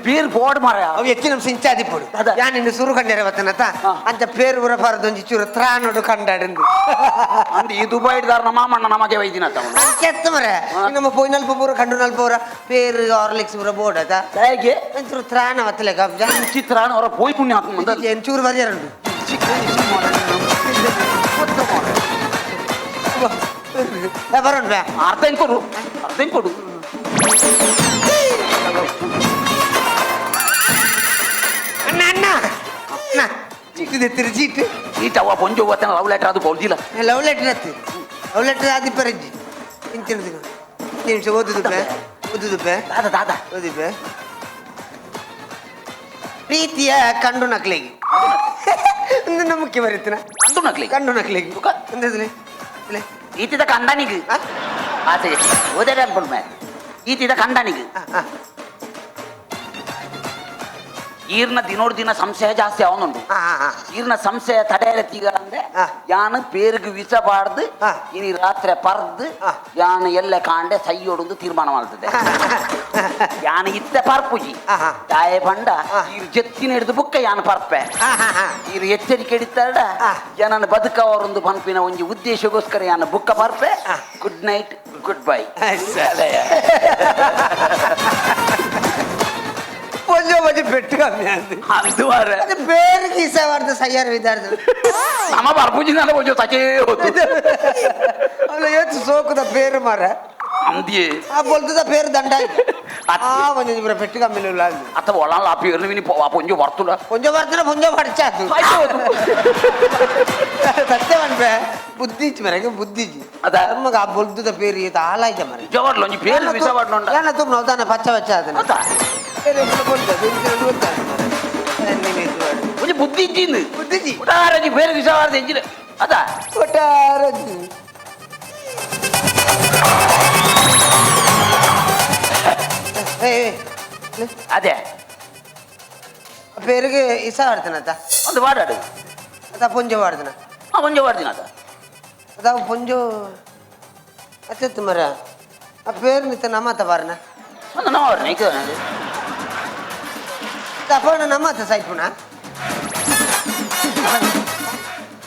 பேரு போடு மாறையா ಅವು ಹೆಚ್ಚಿನ ನಿಮಿಷ ಇಂಚಾದಿ ಪೋಡು ಯಾನ್ ಇನ್ನು ಸುರು ಕಂಡೇರ ಬತ್ತನತ ಅಂತ பேರು ಉರ ಪಾರದೊಂಜಿ ಚೂರು ತ್ರಾನೋಡು ಕಂಡಾಡಿಂದು ಅಂದ ಈ ದುಬೈಡ್ದಾರ ನಮ್ಮ ಮಾಮಣ್ಣ ನಮಗೆ ವೈದಿನತ್ತ ಕೆತ್ತ ಮರ ನಮ್ಮ ಪೋಯ್ ನಲ್ಪ ಪೂರ ಕಂಡು ನಲ್ಪ ಪೂರ ಪೇರು ಹಾರ್ಲಿಕ್ಸ್ ಪೂರ ಬೋರ್ಡ್ ಅದ ಹೇಗೆ ಒಂಚೂರು ತ್ರಾಣ ಬತ್ತಲೆ ಕಬ್ಜ ಚಿತ್ರಾಣ ಅವರ ಪೋಯ್ ಪುಣ್ಯ ಹಾಕು ಒಂಚೂರು ಬರಿಯರುಂಡು ಬರೋಣ ಅರ್ಧ ಕೊಡು ಅರ್ಧ ಕೊಡು ಅಣ್ಣ ಅಣ್ಣ ಅಣ್ಣ ಚೀಟು తెತ್ತಿರು ಚೀಟು ಚೀಟ್ ಅವ ಪೊಂಜು ಬತ್ತನ ಲವ್ ಲೆಟರ್ ಅದು ಬೌಲ್ದಿಲ್ಲ ಲವ್ ಲೆಟರ್ ಅತ್ತಿ ಲವ್ ಲೆಟರ್ ಅದು ಪರಂಜಿ ಇಂಚಿನ ನಿಮಿಷ ಓದುದುಪ್ಪೆ ಓದುದುಪ್ಪೆ ದಾದ ದಾದ ಓದಿಪ್ಪೆ ಪ್ರೀತಿಯ ಕಂಡು ನಕ್ಲಿಗೆ ನಮಕ್ಕೆ ಬರೀತನ ಕಂಡು ನಕ್ಲಿಗೆ ಕಂಡು ನಕ್ಲಿಗೆ ಎಂತದಿಲ್ಲ ಈತಿದ ಕಂಡನಿಗೆ ಆಸೆ ಓದೇ ಅನ್ಕೊಂಡ್ಮೆ ಈತಿದ ಕಂಡನಿಗೆ ಈರ್ನ ದಿನೋಡ್ ದಿನ ಸಂಶಯ ಜಾಸ್ತಿ ಅವನುಂಡು ಈರ್ನ ಸಂಶಯ ತಡೆಯರ ಅಂದ್ರೆ ಯಾನು ಪೇರಿಗೆ ವಿಷ ಬಾರ್ದು ಇನಿ ರಾತ್ರಿ ಪರ್ದು ಯಾನು ಎಲ್ಲ ಕಾಂಡೆ ಸೈಯೋಡೊಂದು ತೀರ್ಮಾನ ಮಾಡ್ತದೆ ಯಾನು ಇತ್ತ ಪರ್ಪುಜಿ ತಾಯೆ ಪಂಡ ಈರು ಜೆತ್ತಿನ ಹಿಡಿದು ಬುಕ್ಕ ಯಾನು ಪರ್ಪೆ ಈರು ಎಚ್ಚರಿಕೆ ಹಿಡಿತಾಡ ಯಾನನ್ನು ಬದುಕವರೊಂದು ಪಂಪಿನ ಒಂಜಿ ಉದ್ದೇಶಕ್ಕೋಸ್ಕರ ಯಾನು ಬುಕ್ಕ ಪರ್ಪೆ. Good night, good bye. కొంచెం కొంచెం పెట్టుగా పేరు గీసేవాడితే సయ్యారు విద్యార్థులు ನಮ್ಮ ಬರ್ಪುಜಿನ కొంచెం ತಚೇ ಅವಳು ಸೋಕುದ పేరు మర అంది ఆ బొల్తుద పేరు దండ ఆ కొంచెం పెట్టుగా మిల్లు అత్త ఒళ్ళ ఆ పేరుని విని కొంచెం వర్తుడా కొంచెం వర్తున్నా కొంచెం పడిచాదు సత్యమనిపే బుద్ధిచ్చి మరి బుద్ధిచ్చి అదే ನಮಗೆ ಆ ಬೊಲ್ತದ పేరు ఈత ఆలాಯ್ತ మరి ನಿಜವಾಗ್ಲೂ ಒಂಜಿ పేರು ವಿಷವಾಡ್ಲುಂಡ ಏನ ತುಂಬ ನೌತಾನೆ ಪಚ್ಚ ಪಚ್ಚ ಅದನ್ನ ಒಂಜಿ ಬುದ್ಧಿ ಇಜ್ಜಿಂದು ಬುದ್ಧಿಜಿ ಒಟ್ಟಾರೆ ಬೇರೆ ವಿಷವಾರ್ದ ಎಂಜಿನ ಅದ ಒಟ್ಟಾರೆ ಅದೇ పేరుಗೆ ಇಸ ಆಡ್ತಾನತ್ತ ಒಂದು ವಾಡಾಡು ಅದ ಪುಂಜ ವಾಡ್ದನ ಪುಂಜ ವಾಡ್ದಿನ ಅದ ಅದ ಪುಂಜು ಅತ್ತಿತ್ತು ಮರ ಆ పేరు ನಿತ್ತ ನಮ್ಮತ್ತ ಬಾರನ ಒಂದು ನಮ್ಮವ್ರನ್ನ ಈಗ ತಪಣ ನಮ್ಮತ್ತ ಸೈಪುಣ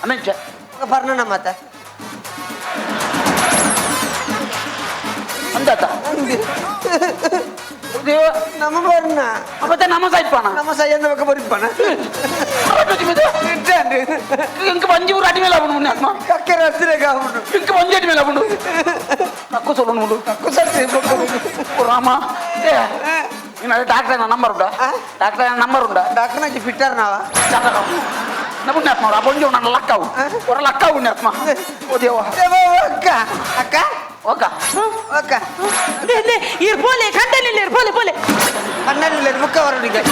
ಅಮೆಂಚ ಪರ್ಣ ನಮ್ಮತ್ತ ಅಂದಾತ ದೇವ ನಮ್ಮ ಬರ್ನ ಮತ್ತೆ ನಮ್ಮ ಸೈಪಣ ನಮ್ಮ ಸೈಯಂದ ಬಕ್ಕ ಬರಿಪಣ ఇంక మంచి ఊరు అటు ಮೇಲೆ ಅವನು ಆತ್ಮ ಕಕ್ಕೆ ರಸ್ತೆ ಕಾವುಡು ఇంక మంచి అటు ಮೇಲೆ ಅವನು తక్కువ సొల్లు ముందు తక్కువ సరే రామా నేను డాక్టర్ నంబర్ ఉండా డాక్టర్ నంబర్ ఉండా డాక్టర్ నుంచి ఫిట్టర్ నావా ನಮ್ಮನ್ನ ಆ ಬೊಂಜು ನನ್ನ ಲಕ್ಕವು ಹೊರ ಲಕ್ಕವು ಆತ್ಮ ಓ ದೇವ ಅಕ್ಕ ಅಕ್ಕ ಓಕ ಓಕ ಇರ್ ಪೋಲೆ ಕಂಡನಿಲ್ಲ ಇರ್ ಪೋಲೆ ಪೋಲೆ ಕಣ್ಣಲ್ಲಿ ಮುಖ ಹೊರಡಿಗೆ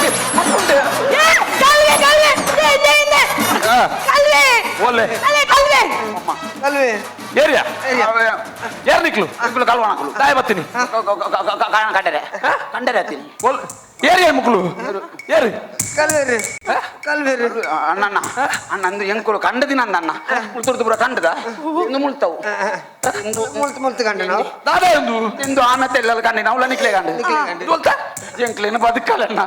ಕಲ್ವೆ ಕಲ್ವೆ ಕಲ್ವೆ ಓಲೆ ಕಲ್ವೆ ಕಲ್ವೆ ಏರಿಯಾ ಯಾರು ನಿಕ್ಲು ನಿಕ್ಲು ಕಲ್ವಣ ತಾಯಿ ಬರ್ತೀನಿ ಕಂಡರೆ ಕಂಡರೆ ಹತ್ತೀನಿ ಏರಿಯಾ ಮುಕ್ಲು ಏರಿ ಕಲ್ವೇರಿ ಕಲ್ವೇರಿ ಅಣ್ಣಣ್ಣ ಅಣ್ಣ ಅಂದು ಎಂಕುಲು ಕಂಡದಿನ ಅಂದ ಅಣ್ಣ ಮುಳ್ತುರ್ದು ಪೂರ ಕಂಡದ ಇಂದು ಮುಳ್ತವು ಮುಳ್ತು ಮುಳ್ತು ಕಂಡ ನಾವು ದಾದಾ ಎಂದು ಇಂದು ಆನತ್ತೆ ಎಲ್ಲ ಕಂಡಿ ನಾವು ನಿಕ್ಲೆ ಕಂಡು ದೊಲ್ತ ಎಂಕ್ಲೇನು ಬದುಕಲಣ್ಣ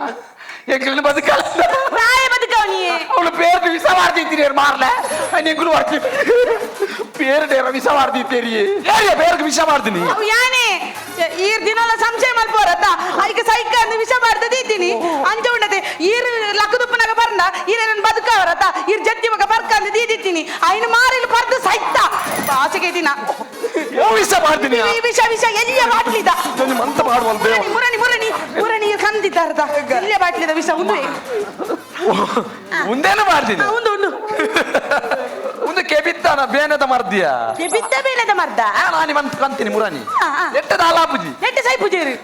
ಎಂಕ್ಲೇನು ಬದುಕಲ್ಲ ತಾಯಿ ಬದುಕವನಿಯೇ ಅವಳು பேருக்கு விசா வார்த்தை மாறல நீங்களும் வார்த்தை பேரு ಡೇರ ವಿಷ ವಾರ್ದಿತ್ತೀರಿ ಏರಿಯಾ பேருக்கு ವಿಷ ಮಾಡ್ತೀನಿ ಅವು ಯಾನೆ ಈರ್ ದಿನಲ ಸಂಶಯ ಮಲ್ಪೋರತ್ತ ಐಕ ಸೈಕ ಅಂದು ವಿಷ ಮಾಡ್ದದಿದ್ದೀನಿ ಅಂಚ ಉಂಡತೆ ಈರ್ ಲಕ್ಕದುಪ್ಪನಾಗ ಬರ್ನ ಪಂಡ ಇರೇನನ್ ಬದುಕವರತ ಇರ್ ಜತ್ತಿ ಮಗ ಬರ್ಕಂದು ದೀದಿತ್ತೀನಿ ಐನ ಮಾರಿಲು ಪರ್ದು ಸೈತ ಬಾಸಿಗೆ ದಿನ ವಿಷ ಮಾಡ್ತೀನಿ ವಿಷ ವಿಷ ಎಲ್ಲಿಯ ಬಾಟ್ಲಿದ ಮಂತ ಮಾಡುವಲ್ ಬೇವ ಮುರಣಿ ಮುರಣಿ ಮುರಣಿ ಕಂದಿದ್ದಾರ್ದ ಎಲ್ಲಿಯ ಬಾಟ್ಲಿದ ವಿಷ ಉಂದುವೆ ಮುಂದೇನು ಮಾಡ್ತೀನಿ ಉಂದು ಉಂದು ಒಂದು ಕೆಬಿತ್ತಾನ ಬೇನದ ಮರ್ದಿಯ ಕೆಬಿತ್ತ ಬೇನದ ಮರ್ದ ನಾನು ಮಂತ್ ಕಂತೀನಿ ಮುರಾನಿ ಎಟ್ಟದ ಆಲಾಪುಜಿ ಎಟ್ಟ ಸೈಪುಜೇರು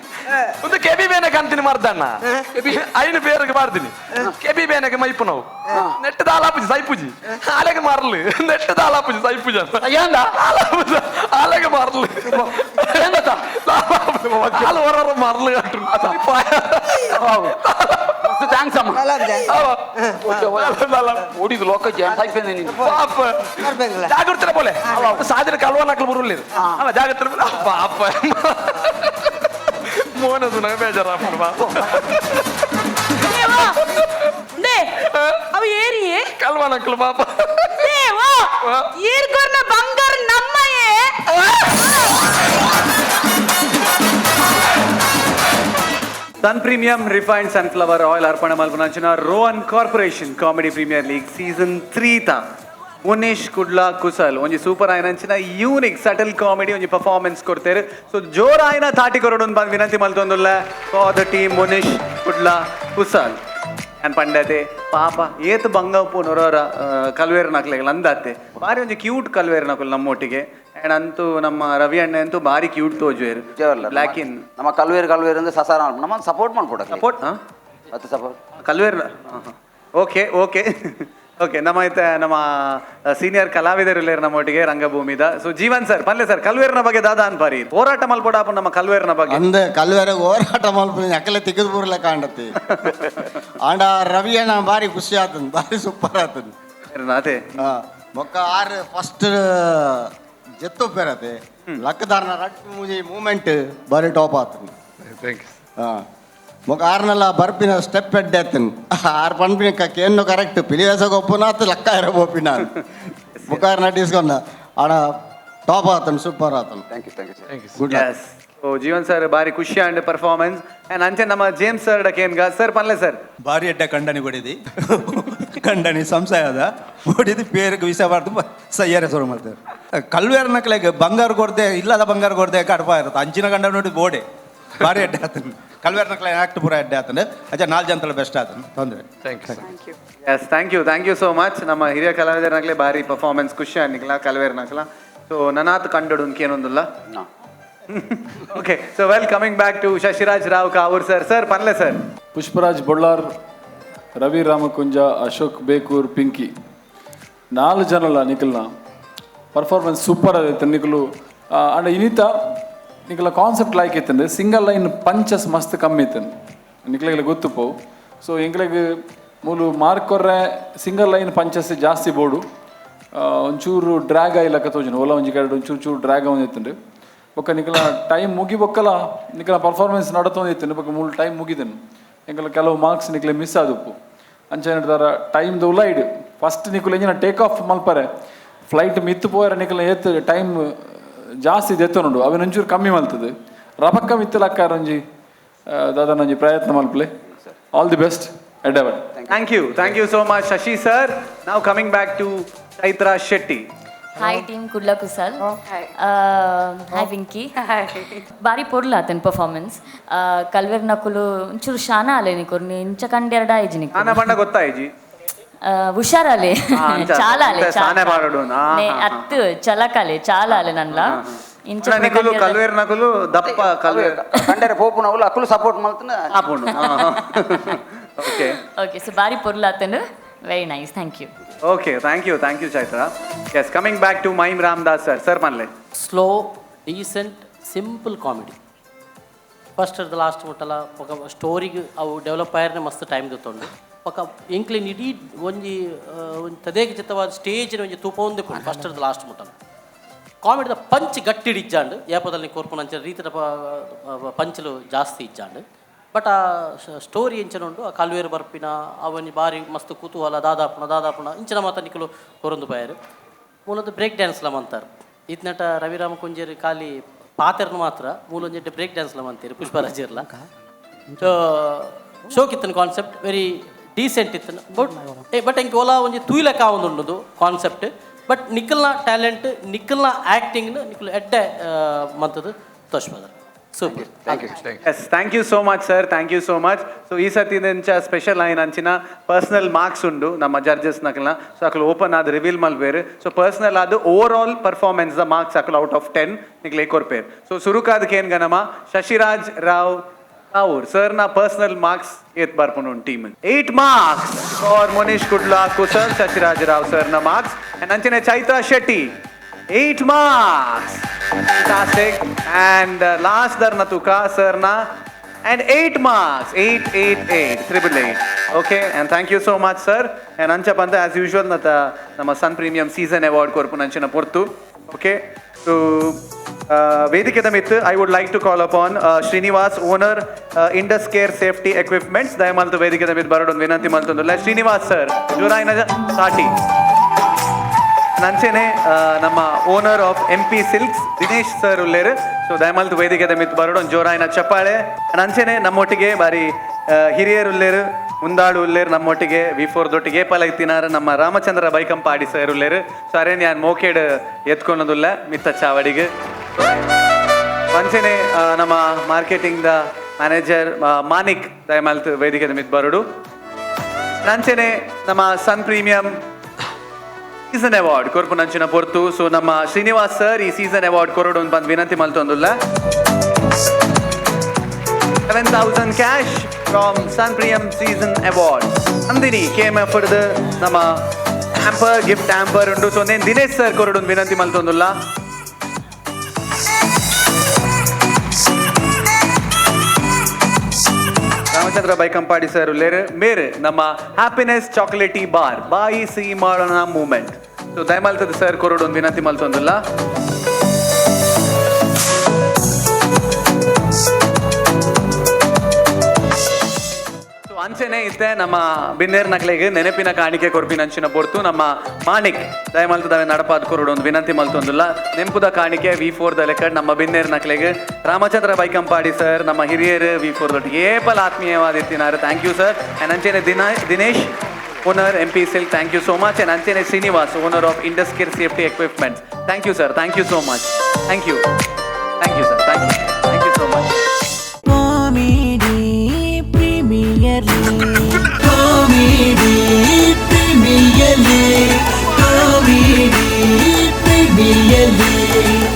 ಒಂದು ಕೆಬಿ ಬೇನೆ ಕಂತೀನಿ ಮರ್ದಣ್ಣ ಐನು ಬೇರೆಗೆ ಮಾಡ್ತೀನಿ ಕೆಬಿ ಬೇನೆಗೆ ಮೈಪು ನಾವು ನೆಟ್ಟದ ಆಲಾಪುಜಿ ಸೈಪುಜಿ ಆಲೆಗೆ ಮಾರ್ಲು ನೆಟ್ಟದ ಆಲಾಪುಜಿ ಸೈಪುಜಿ ಏಂದ ಆಲೆಗೆ ಮಾರ್ಲು ಆಲು ಹೊರ ಮಾರ್ಲು thanks ಅಮ್ಮ ಓಡಿದು ಲೋಕ ಪಾಪ ಜಾಗೃತ ಬೋಲೆ ಸಾಧನ ಕಲ್ವ ನಕಲು ಬರುಲ್ಲ ಅಲ್ಲ ಜಾಗೃತ ಪಾಪ ಮೋನ ಸುನ ಬೇಜಾರ ಅವ ಏರಿಯೇ ಕಲ್ವ ನಕಲು ಪಾಪ ದೇವಾ ಏರ್ಗೊರ್ನ ಬಂಗಾರ ನಮ್ಮಯೇ Sun premium refined sunflower oil ಅರ್ಪಣೆ ಮಲ್ಪುನಂಚಿನ Rohan corporation comedy premier league season 3 ತ ಮುನೀಶ್ ಕುಡ್ಲಾ ಕುಸಲ್ ಒಂಜಿ ಸೂಪರ್ ಆಯ್ನಂಚಿನ ಯೂನಿಕ್ ಸಟಲ್ ಕಾಮಿಡಿ ಒಂಜಿ ಪರ್ಫಾರ್ಮೆನ್ಸ್ ಕೊಡ್ತೇರು. ಸೊ ಜೋರ್ ಆಯ್ನ ತಾಟಿ ಕೊರಡು ಬಂದು ವಿನಂತಿ ಮಲ್ತೊಂದುಲ್ಲ for the team Munish Kudla Kusal. And ಪಂಡತೆ ಪಾಪ ಏತ್ ಬಂಗಪ್ಪು ನೊರೋರ ಕಲ್ವೇರ್ ನಕ್ಲೆಗ್ ಅಂದಾತೆ ಬಾರಿ ಒಂಜಿ ಕ್ಯೂಟ್ ಕಲ್ವೇರ್ ನಕುಲ್ ನಮ್ಮೊಟ್ಟಿಗೆ. ಆ್ಯಂಡ್ ಅಂತೂ ನಮ್ಮ ರವಿ ಅಣ್ಣ ಅಂತೂ ಬಾರಿ ಕ್ಯೂಟ್ ತೋಜುವೇರು ಬ್ಲ್ಯಾಕ್ ಇನ್ ನಮ್ಮ ಕಲ್ವೇರ್ ಕಲ್ವೇರ್ ಅಂದ್ರೆ ಸಸಾರ ನಮ್ಮ ಸಪೋರ್ಟ್ ಮಾಡ್ಕೊಡ ಸಪೋರ್ಟ್ ಮತ್ತೆ ಸಪೋರ್ಟ್ ಕಲ್ವೇರ್. ಓಕೆ ಓಕೆ ಓಕೆ ನಮ್ಮ ಐತೆ ನಮ್ಮ ಸೀನಿಯರ್ ಕಲಾವಿದರು ಇಲ್ಲೇರು ನಮ್ಮೊಟ್ಟಿಗೆ ರಂಗಭೂಮಿದ. ಸೊ ಜೀವನ್ ಸರ್ ಪಲ್ಲೆ ಸರ್ ಕಲ್ವೇರ್ನ ಬಗ್ಗೆ ದಾದಾ ಅನ್ಪಾರಿ ಹೋರಾಟ ಮಲ್ಪಡಾಪ ನಮ್ಮ ಕಲ್ವೇರ್ನ ಬಗ್ಗೆ ಅಂದೆ ಕಲ್ವೇರ ಹೋರಾಟ ಮಲ್ಪ ಅಕ್ಕಲೆ ತೆಗೆದು ಬರಲ ಕಾಂಡತಿ ಆಂಡ ರವಿಯಣ್ಣ ಭಾರಿ ಖುಷಿ ಆತನ್ ಭಾರಿ ಸೂಪರ್ ಆತನ್ ಅದೇ ಮೊಕ್ಕ ಆರು ಫಸ್ಟ್ ಜೆತ್ತು ಪೇರತೆ ಲಕ್ಕದಾರನ ರಟ್ ಮೂಜಿ ಮೂಮೆಂಟ್ ಭಾರಿ ಟಾಪ್ ಆತನ್. Thank you. ಹಾಂ ಮೊಕ್ಕ ಆರ್ನೆಲ್ಲ ಬರ್ಪಿನ ಸ್ಟೆಪ್ ಎಡ್ಡೆ ಆತನ್ ಆರು ಪನ್ಪಿನ ಕೇನ್ನು ಕರೆಕ್ಟ್ ಪಿಲಿವೇಸ ಗೊಪ್ಪನ ಆತು ಲಕ್ಕ ಇರ ಬೋಪಿನ ಮುಖಾರ್ ನಟಿಸ್ಕೊಂಡ ಆಡ ಟಾಪ್ ಆತನ್ ಸೂಪರ್ ಆತನ್. Thank you thank you thank you. Good luck. Yes oh Jeevan sir ಬಾರಿ ಖುಷಿ ಅಂಡ್ ಪರ್ಫಾರ್ಮೆನ್ಸ್ ಅಂಡ್ ಅಂಚೆ ನಮ್ಮ ಜೇಮ್ಸ್ ಸರ್ ಡಕೇನ್ಗ ಸರ್ ಪನ್ಲೆ ಸರ್ ಭಾರಿ ಅಡ್ಡ ಕಂಡನಿ ಬಡಿದಿ ಕಂಡನಿ ಸಂಶಯ ಅದ ಬಡಿದು ಪೇರಿಗೆ ವಿಷ ಬಾರ್ದು ಸಯ್ಯಾರೆ ಶುರು ಮಾಡ್ತಾರೆ ಕಲ್ವೇರ್ ನಕ್ಲೆಗ್ ಬಂಗಾರ ಕೊಡ್ದೆ ಇಲ್ಲದ ಬಂಗಾರ ಕೊಡ್ದೆ ಕಡಪ ಇರುತ್ತೆ ಅಂಚಿನ ಗಂಡ ನೋಡಿ ಬೋಡೆ ಭಾರಿ ಅಡ್ಡೆ ಆತನ ಕಲ್ವೇರ್ ನಕ್ಲೆ ಆಕ್ಟ್ ಪೂರ ಅಡ್ಡೆ ಆತನ ಅಜ್ಜ ನಾಲ್ಕು ಜನತಲ ಬೆಸ್ಟ್ ಆತನ ತೊಂದರೆ. Thank you. Yes thank you thank you so much. ನಮ್ಮ ಹಿರಿಯ ಕಲಾವಿದರನಾಗಲೇ ಭಾರಿ ಪರ್ಫಾರ್ಮೆನ್ಸ್ ಖುಷಿ ಅನ್ನಿಕ್ಲ ಕಲ್ವೇರ್ನಾಕ್ಲ. ಸೊ ನನಾತ್ ಕಂಡಡು ಏನೊಂದಿಲ್ಲ. Okay so well coming back to Shashiraj Rao Kavoor sir. Sir ಪನ್ಲೆ sir. Pushparaj Bollar, Ravi Ramakunja, Ashok Bekur, Pinki ನಾಲ್ಕು ಜನಲ್ಲ ನಿಖಲ್ನ ಪರ್ಫಾರ್ಮೆನ್ಸ್ ಸೂಪರ್ ಆದೈತೆ ನಿಖಲು. ಅಂಡ್ ಇನಿತ ನಿಖಲ concept like ಇತ್ತಂದ್ರೆ single line punches ಮಸ್ತ್ ಕಮ್ಮಿ ಇತ್ತನ್ ನಿಖಲಿಗೆಲ್ಲ ಗೊತ್ತು ಪೋವು. ಸೊ ಎಂಕ್ಲೆಗ್ ಮೂಲು ಮಾರ್ಕ್ ಕೊರ್ರೆ ಸಿಂಗಲ್ ಲೈನ್ ಪಂಚಸ್ ಜಾಸ್ತಿ ಬೋಡು ಒಂಚೂರು ಡ್ರ್ಯಾಗ್ ಆಯ್ಲಕ್ಕ ತೋಜುನು ಓಲಾ ಒಂಜಿ ಕಡೆ ಒಂಚೂರು ಚೂರು ಡ್ರ್ಯಾಗ್ ಇತ್ತಂದ್ರೆ ಬೊಕ್ಕ ನಿಖಲ ಟೈಮ್ ಮುಗಿ ಬೊಕ್ಕಲ ನಿಖಲ ಪರ್ಫಾರ್ಮೆನ್ಸ್ ನಡತೊಂದು ಬೊಕ್ಕ ಮೂಲು ಟೈಮ್ ಮುಗಿದನು ಎಂಕಲ ಕೆಲವು ಮಾರ್ಕ್ಸ್ ನಿಕ್ಲೆ ಮಿಸ್ ಆದುಪ್ಪು ಅಂಚೆ ಟೈಮ್ ದ ಉಲೈಡ್ ಫಸ್ಟ್ ನಿಕುಲು ಎಂಜಿನ ಟೇಕ್ ಆಫ್ ಮಲ್ಪರೆ ಫ್ಲೈಟ್ ಮಿತ್ತು ಪೋಯರ ನಿಕುಲು ಏತ್ ಟೈಮ್ ಜಾಸ್ತಿ ದೆತ್ತೊನುಂಡು ಅವೆನ್ ಒಂಚೂರು ಕಮ್ಮಿ ಮಲ್ತದೆ ರಬಕ್ಕ ಮಿತ್ತು ಲಕ್ಕಾರಂಜಿ ದಾದನಂಜಿ ಪ್ರಯತ್ನ ಮಲ್ಪಲೆ. ಆಲ್ the best ಎಡ್ಡವಡ್. Thank you thank you so much Shashi sir. ನಾವು coming back to Chaitra Shetty. Hi team Kudla Kusal. Hi Vinky. ಬಾರಿ ಪೊರ್ಲು ಆತನ ಪರ್ಫಾರ್ಮೆನ್ಸ್. ಕಲ್ವೇರ್ ನಕುಲು ಒಂಚೂರು ಶಾನ ಅಲೆ ನಿಕೊರ್ನಿ ಇಂಚ ಕಂಡೆರಡ ಆಯ್ಜಿ ನಿಕು ಆನ ಬಣ್ಣ ಗೊತ್ತಾಯ್ಜಿ ಹುಷಾರಲೆ ಚಾಲಾಲೆ ಸಾನೆ ಪಾಡೋಡು ಅತ್ತು ಚಲಕಲೆ ಚಾಲಾಲೆ ನನ್ಲ ಇಂಚ ನಿಕುಲು ಕಲ್ವೇರ್ ನಕುಲು ದಪ್ಪ ಕಲ್ವೇರ್ ಕಂಡರೆ ಪೋಪುನವುಲು ಅಕುಲು ಸಪೋರ್ಟ್ ಮಲ್ತನ ಆಪುಂಡು. ಓಕೆ ಓಕೆ ಸೊ ಬಾರಿ ಪೊರ್ಲು ಆತನು. Very nice thank you. Okay thank you thank you Chaitra. Yes coming back to mime Ramdas sir. Sir ಪನ್ಲೆ. Slow decent simple comedy first ಅರ್ಧ ಲಾಸ್ಟ್ ಮುಟ್ಟಲ ఒక ಸ್ಟೋರಿಗೆ ಅವು ಡೆವಲಪ್ ಆಯರ್ನೆ ಮಸ್ತ್ ಟೈಮ್ ದೊತ್ತೊಂಡು ఒక ಎಂಕ್ಲಿನ್ ಇಡೀ ಒಂಜಿ ಒಂಜಿ ತದೇಕ ಚಿತ್ತವಾದ ಸ್ಟೇಜ್ ಒಂಜಿ ತೂಪ ಒಂದೇ ಫಸ್ಟ್ ಅರ್ಧ ಲಾಸ್ಟ್ ಮುಟ್ಟಲ ಕಾಮಿಡಿದ ಪಂಚ್ ಗಟ್ಟಿ ಇಜ್ಜಾಂಡು ಏಪದಲ್ಲಿ ಕೋರ್ಪುನಂಚ ರೀತಿಯ ಪಂಚಲು ಜಾಸ್ತಿ ಇಜ್ಜಾಂಡು ಬಟ್ ಆ ಸ್ಟೋರಿ ಎಂಚನ ಉಂಡು ಆ ಕಾಲ್ವೇರು ಬರ್ಪಿನ ಅವನಿ ಬಾರಿ ಮಸ್ತ್ ಕುತೂಹಲ ದಾದಾಪುಣ ದಾದಾಪುಣ ಇಂಚಿನ ಮಾತ ನಿಕುಲು ಕೊರೊಂದು ಪಾಯರು ಮೂಲದ ಬ್ರೇಕ್ ಡ್ಯಾನ್ಸ್ಲ ಮಂತಾರೆ ಇತ್ನಟ ರವಿರಾಮ ಕುಂಜೇರಿ ಖಾಲಿ ಪಾತೆರ್ನ ಮಾತ್ರ ಮೂಲೊಂಜೆಡ್ಡೆ ಬ್ರೇಕ್ ಡ್ಯಾನ್ಸ್ಲ ಮಂತೀರು ಪುಷ್ಪರಾಜರ್ಲ. ಸೊ ಶೋಕಿತ್ತನ ಕಾನ್ಸೆಪ್ಟ್ ವೆರಿ Decent ಇತ್ತು ಬಟ್ ಬಟ್ ಎಂಕ್ ಓಲಾ ಒಂಜಿ ತೂಯ್ಲೆಕ್ಕ ಆವೊಂದುಂಡು ಕಾನ್ಸೆಪ್ಟ್ ಬಟ್ ನಿಕ್ಕಲ್ನ ಟ್ಯಾಲೆಂಟ್ ನಿಕ್ಕಲ್ನ ಆ್ಯಕ್ಟಿಂಗ್ ನಿಕ್ಕಲ್ ಎಡ್ಡೆ ಮಂತದ್ದು ತೋಷ್ಪದ. Super. Thank you, thank Yes, thank you so much sir, thank you so much. So ಈ ಸತಿ ಇಂಚ ಸ್ಪೆಷಲ್ ಆಯಿನ ಅಂಚಿನ ಪರ್ಸನಲ್ ಮಾರ್ಕ್ಸ್ ಉಂಡು ನಮ್ಮ ಜಡ್ಜಸ್ ನಕಲ್ನ. ಸೊ ಅಕುಲು ಓಪನ್ ಆದ್ ರಿವೀಲ್ ಮಲ್ಪೇರು. ಸೊ ಪರ್ಸನಲ್ ಆದ್ over all performance the marks ಅಕುಲು ಔಟ್ ಆಫ್ 10 ನಿಕ್ಲೆ ಕೊರ್ಪೇರು. ಸೊ ಸುರುಕಾದಕ್ಕೆ ಏನ್ ಗನಮ ಶಶಿರಾಜ್ ರಾವ್ ಕಾವೂರ್ ಸರ್ ನ ಪರ್ಸನಲ್ ಮಾರ್ಕ್ಸ್ ಏತ್ ಬರ್ಪುಂಡು team. 8 marks for Munish Kudla Kusal Shashiraj Rao sir ನ ಮಾರ್ಕ್ಸ್. ಅಂಡ್ ಅಂಚನೆ Chaitra Shetty 8 marks. Fantastic. And last Dharna Tuka sir na and 8 marks. 8 8 8 888. Okay, and thank you so much sir. And ancha panta as usual nata nama Sun Premium Season Award korpu nanchina portu. Okay, so vedikeda mittu I would like to call upon Srinivas, owner Indus Care Safety Equipments. Dayamaltu vedikeda mittu barodon vinanti maltondulla. Srinivas sir juraina sati. ನಂಚೆನೆ ನಮ್ಮ owner of M P silks Dinesh sir ಉಲ್ಲೇರು. So ದಯಮಲ್ತು ವೇದಿಕೆದ ಮಿತ್ ಬರೋಡೊಂದು ಜೋರಾಯಿನ ಚಪ್ಪಾಳೆ. ನಂಚೆನೆ ನಮ್ಮೊಟ್ಟಿಗೆ ಬಾರಿ ಹಿರಿಯರು ಉಲ್ಲೇರು, ಮುಂದಾಳು ಉಲ್ಲೇರು, ನಮ್ಮೊಟ್ಟಿಗೆ ವಿ4 ದೊಟ್ಟಿಗೆ ಪಲೈತಿನಾರ ನಮ್ಮ Ramachandra Baikampady sir ಉಲ್ಲೇರು. ಸೊ ಅರೆ ನಾನು ಮೋಕೇಡ್ ಎತ್ಕೊಳೋದುಲ್ಲ ಮಿತ್ತ ಚಾವಡಿಗೆ. ಅಂಚೆನೆ ನಮ್ಮ marketing the manager Manik ದಯಮಲ್ತು ವೇದಿಕೆದ ಮಿತ್ ಬರೋಡು. ನಂಚೆನೆ ನಮ್ಮ ಸನ್ premium season award ಕೊರ್ಪು ನಂಚಿನ ಪೊರ್ತು. ಸೊ ನಮ್ಮ ಶ್ರೀನಿವಾಸ್ ಸರ್ ಈ ಸೀಸನ್ ಅವಾರ್ಡ್ ಕೊರಡು ಬಂದು ವಿನಂತಿ ಮಲ್ತೊಂದುಲ್ಲ. 7,000 cash from Sun Premium season award. Nandini K M F ನಮ್ಮ hamper gift hamper ಉಂಟು. ಸೊ ನೇನು ದಿನೇಶ್ ಸರ್ ಕೊರಡು ವಿನಂತಿ ಮಲ್ತೊಂದುಲ್ಲ. ರಾಮಚಂದ್ರ ಬೈಕಂಪಾಡಿ ಸರ್ ಉಲ್ಲೇರು ಮೇರೆ ನಮ್ಮ ಹ್ಯಾಪಿನೆಸ್ ಚಾಕೊಲೇಟಿ ಬಾರ್ ಬಾಯಿ ಸಿಹಿ ಮಾಡೋಣ ಮೂವ್ಮೆಂಟ್. ಸೊ ದಯಮಾಲ್ತದ ಸರ್ ಕೊರಡು ಒಂದು ವಿನಂತಿ ಮಲ್ತೊಂದುಲ್ಲ. ಸೊ ಅಂಚೆನೆ ಇತ್ತೆ ನಮ್ಮ ಬಿನ್ನೇರ್ ನಕ್ಲೆಗ್ ನೆನಪಿನ ಕಾಣಿಕೆ ಕೊರ್ಪಿನ ಅಂಚಿನ ಪೊರ್ತು ನಮ್ಮ ಮಾಣಿಕ್ ದಯಮಲ್ತದವೆ ನಡಪಾದ್ ಕೊರಡು ಒಂದು ವಿನಂತಿ ಮಲ್ತೊಂದುಲ್ಲ. ನೆಂಪುದ ಕಾಣಿಕೆ ವಿ4 the ಲೆಕ್ಕ ನಮ್ಮ ಬಿನ್ನೇರ್ ನಕ್ಲೆಗ್ ರಾಮಚಂದ್ರ ಬೈಕಂಪಾಡಿ ಸರ್ ನಮ್ಮ ಹಿರಿಯರು ವಿ4 ದೊಟ್ಟಿಗೆ apple ಆತ್ಮೀಯವಾದಿತ್ತಿನಾರು. Thank you sir. And ಅಂಚೆನೆ Dinesh owner M P silk, thank you so much. And ಅಂಚೆನೆ Srinivas owner of Indus Care Safety Equipments, thank you sir, thank you so much. Thank you, thank you sir, thank you, thank you so much. Comedy Premier League. Comedy Premier League. Comedy Premier League.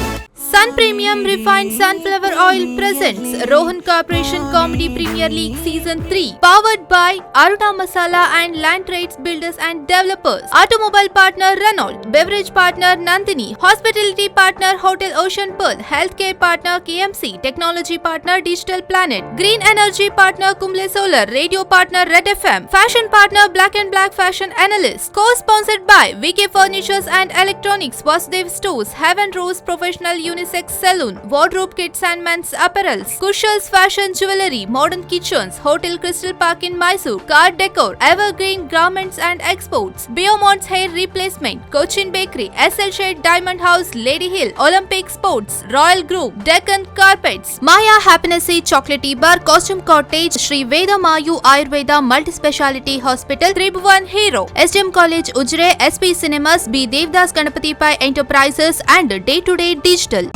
Sun Premium Refined Sunflower Oil presents Rohan Corporation Comedy Premier League Season 3, powered by Aruna Masala and Land Trades Builders and Developers, Automobile Partner Renault, Beverage Partner Nandini, Hospitality Partner Hotel Ocean Pearl, Healthcare Partner KMC, Technology Partner Digital Planet, Green Energy Partner Kumble Solar, Radio Partner Red FM, Fashion Partner Black and Black Fashion Analyst, co-sponsored by VK Furnitures and Electronics, Vasudev Stores, Heaven Rose Professional Unisex Saloon, Wardrobe Kids and Men's Apparels, Kushal's Fashion Jewelry, Modern Kitchens, Hotel Crystal Park in Mysore, Car Decor, Evergreen Garments and Exports, Biomont's Hair Replacement, Cochin Bakery, SL Shade Diamond House, Lady Hill, Olympic Sports, Royal Group, Deccan Carpets, Maya Happiness Chocolatey Bar, Costume Cottage, Sri Veda Mayu Ayurveda Multi-Speciality Hospital, Tribhuvan Hero, SDM College Ujire, SP Cinemas, B. Devdas Ganapati Pai Enterprises and Day to Day Digital.